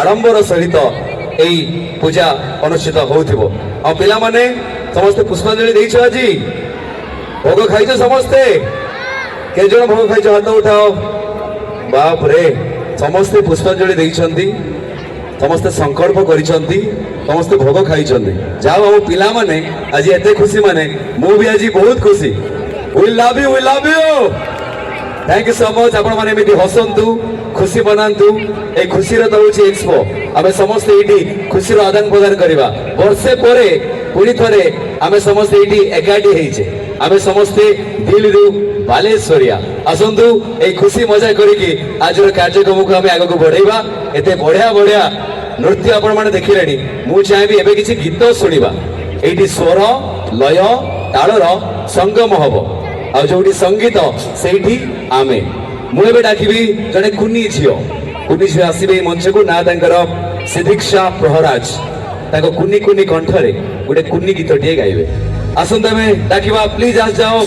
ଆଡ଼ମ୍ବର ସହିତ ଏଇ ପୂଜା ଅନୁଷ୍ଠିତ ହେଉଥିବ। ଆଉ ପିଲାମାନେ ସମସ୍ତେ ପୁଷ୍ପାଞ୍ଜଳି ଦେଇଛ, ଆଜି ଭୋଗ ଖାଇଛ ସମସ୍ତେ? କେତେ ଜଣ ଭୋଗ ଖାଇଛ, ହାତ ଉଠାଅ। ବାପରେ, ସମସ୍ତେ ପୁଷ୍ପାଞ୍ଜଳି ଦେଇଛନ୍ତି, ସମସ୍ତେ ସଂକଳ୍ପ କରିଛନ୍ତି, ସମସ୍ତେ ଭୋଗ ଖାଇଛନ୍ତି। ଯାଉ, ଆମ ପିଲାମାନେ ଆଜି ଏତେ ଖୁସି, ମାନେ ମୁଁ ବି ଆଜି ବହୁତ ଖୁସି। We love you, we love you, thank you so much. ଆପଣମାନେ ଏମିତି ହସନ୍ତୁ, ଖୁସି ମନାନ୍ତୁ। ଏଇ ଖୁସିର ତ ହେଉଛି ଏକ୍ସପୋ। ଆମେ ସମସ୍ତେ ଏଇଠି ଖୁସିର ଆଦାନ ପ୍ରଦାନ କରିବା। ବର୍ଷେ ପରେ ପୁଣି ଥରେ ଆମେ ସମସ୍ତେ ଏଇଠି ଏକାଠି ହେଇଛେ। ଆମେ ସମସ୍ତେ ଦିଲ୍ଲୀରୁ ବାଲେଶ୍ୱରିଆ। ଆସନ୍ତୁ, ଏଇ ଖୁସି ମଜା କରିକି ଆଜିର କାର୍ଯ୍ୟକ୍ରମକୁ ଆମେ ଆଗକୁ ବଢେଇବା। ଏତେ ବଢିଆ ବଢିଆ ନୃତ୍ୟ ଆପଣମାନେ ଦେଖିଲେଣି। ମୁଁ ଚାହିଁବି ଏବେ କିଛି ଗୀତ ଶୁଣିବା। ଏଇଠି ସ୍ୱର, ଲୟ, ତାଳର ସଙ୍ଗମ ହବ, ଆଉ ଯୋଉଠି ସଙ୍ଗୀତ ସେଇଠି ଆମେ। ମୁଁ ଏବେ ଡାକିବି ଜଣେ କୁନି ଝିଅ। କୁନି ଝିଅ ଆସିବେ ଏଇ ମଞ୍ଚକୁ, ନା ତାଙ୍କର ସିଧିକ୍ଷା ପ୍ରହରାଜ। ତାଙ୍କ କୁନି କୁନି କଣ୍ଠରେ ଗୋଟେ କୁନି ଗୀତଟିଏ ଗାଇବେ। ଆସନ୍ତୁ ଆମେ ଡାକିବା, ପ୍ଲିଜ ଆସିଯାଅ।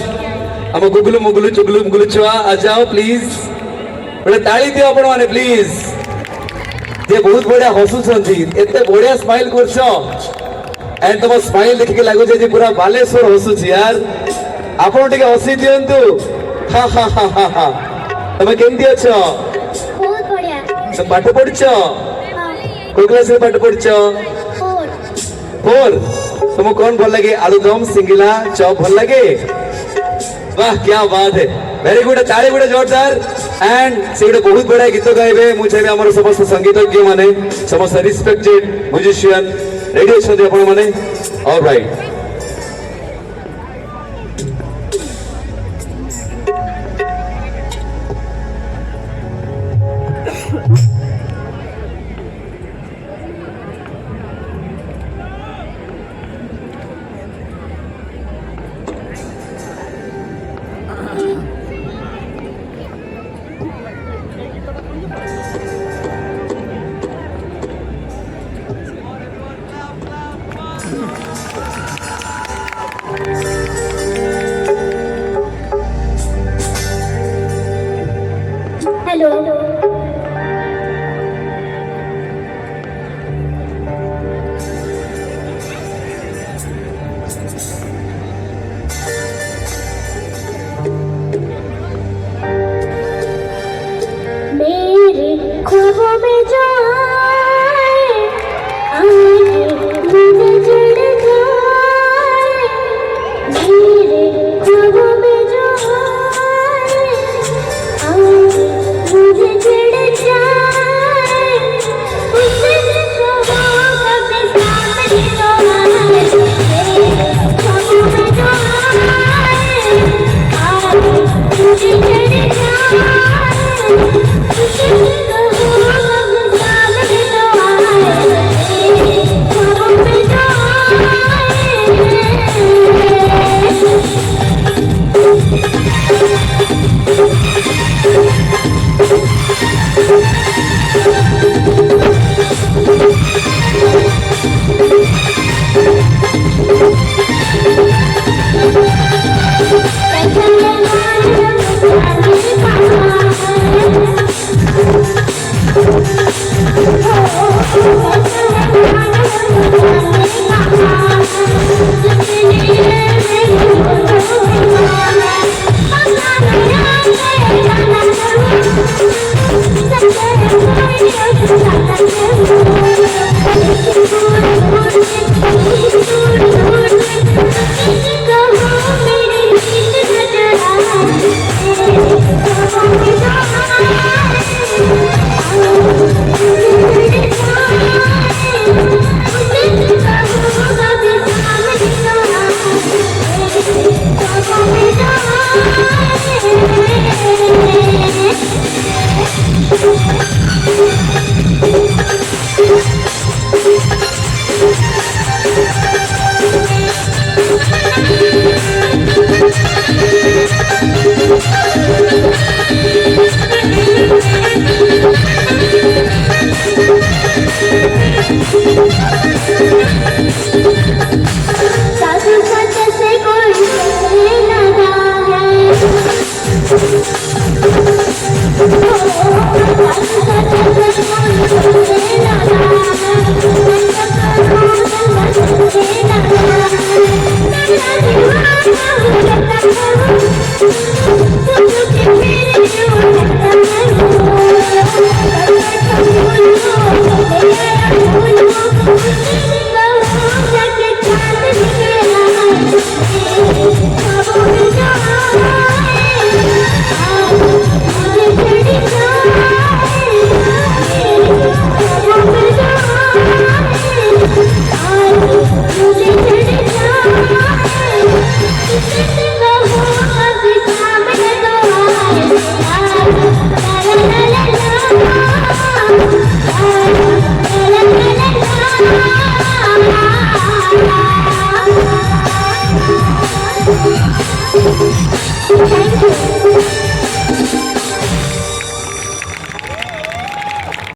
ଆମ ଗୁଗୁଲୁ ମୁଗୁଲୁ ଚୁଗୁଲୁ ମୁଗୁଲୁ ଛୁଆ, ଆସିଯାଅ ପ୍ଲିଜ। ଗୋଟେ ତାଳି ଦିଅ ଆପଣ ମାନେ ପ୍ଲିଜ। ଯେ ବହୁତ ବଢିଆ ହସୁଛନ୍ତି, ଏତେ ବଢିଆ ସ୍ମାଇଲ କରୁଛ, ଏଣ୍ଡ ତମ ସ୍ମାଇଲ ଦେଖିକି ଲାଗୁଛି ଯେ ପୁରା ବାଲେଶ୍ୱର ହସୁଛି ୟାର। ଆପଣ ଟିକେ ହସି ଦିଅନ୍ତୁ। ହା ହା ହା ହା ହା। ତମେ କେମିତି ଅଛ? ବହୁତ ବଢିଆ। ତମେ ପାଠ ପଢୁଛ? ହଁ। କୋଉ କ୍ଲାସରେ ପାଠ ପଢୁଛ? 4। 4। ତମକୁ କଣ ଭଲ ଲାଗେ? ଆଳୁଦମ, ସିଙ୍ଗିଲା, ଚପ୍ ଭଲ ଲାଗେ? ବାह, क्या बात है, ଭେରି ଗୁଡ୍। ତାଳି ଗୋଟେ ଜୋରଦାର। ଆଣ୍ଡ ସେ ଗୋଟେ ବହୁତ ବଢିଆ ଗୀତ ଗାଇବେ। ମୁଁ ଚାହିଁବି ଆମର ସମସ୍ତ ସଙ୍ଗୀତଜ୍ଞ ମାନେ, ସମସ୍ତ ରିସ୍ପେକ୍ଟେଡ ମ୍ୟୁଜିସିଆନ ରେଡି ଅଛନ୍ତି ଆପଣ ମାନେ? All right. Thank you.